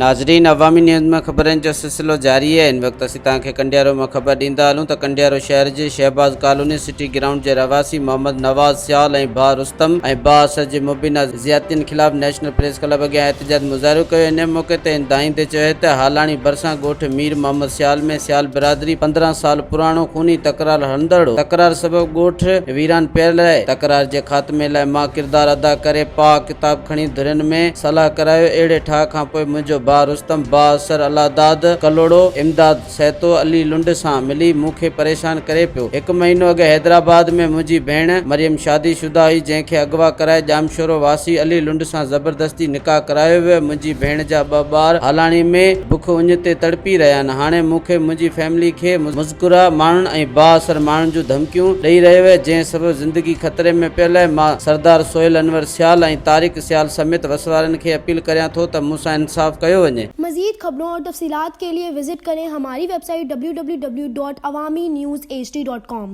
ناظرين عوامي نيوز ۾ خبرن جو سلسلو جاري آهي هن وقت اسين توهان کي ڪنڊيارو مان خبر ڏيندا هلون ته ڪنڊيارو شهر جي شهباز ڪالوني سٽي گرائونڊ جي رهواسي محمد نواز سيال ۽ ڀاء رستم ۽ بااثر جي مبينا زيادتين خلاف نيشنل پريس ڪلب اڳيان احتجاج مظاهرو ڪيو ان موقعي تي هن دانهيندي چيو ته هالاڻي ڀرسان ڳوٺ مير محمد سيال ۾ سيال برادري 15 سال پراڻو خوني تڪرار هلندڙ هو تڪرار سبب ڳوٺ ويران پيل آهي تڪرار جي خاتمي لاء مان ڪردار ادا ڪري پاء ڪتاب کڻي ڌرين ۾ صلاح ڪرايو. اهڙي ٺاهه کان پوء منهنجو ڀاء رستم بااثر الله داد ڪلهوڙو، امداد سهتو، علي لنڊ سان ملي مون کي پريشان ڪري پيو. هڪ مهينو اڳ حيدرآباد ۾ منهنجي ڀيڻ مريم شادي شده هئي، جنهن کي اغوا ڪرائي ڄامشورو واسي علي لنڊ سان زبردستي نڪاح ڪرايو ويو. منهنجي ڀيڻ جا ٻه ٻار هالاڻي ۾ بک اڃ تي تڙپي رهيا آهن. هاڻي مون کي منهنجي فيملي کي مذڪوره ماڻهن ۽ بااثر ماڻهن جون ڌمڪيون ڏئي رهيو آهي، جنهن سبب زندگي خطري ۾ پيل آهي. مان سردار سهيل انور سيال ۽ طارق سيال سميت وسوارن کي اپيل ڪريان ٿو ته مون سان انصاف ڪيو وڃي. مزيد خبرون اور تفصيلات کے لئے وزٽ ڪرين ھماري web site www.awamiNewsHD.com.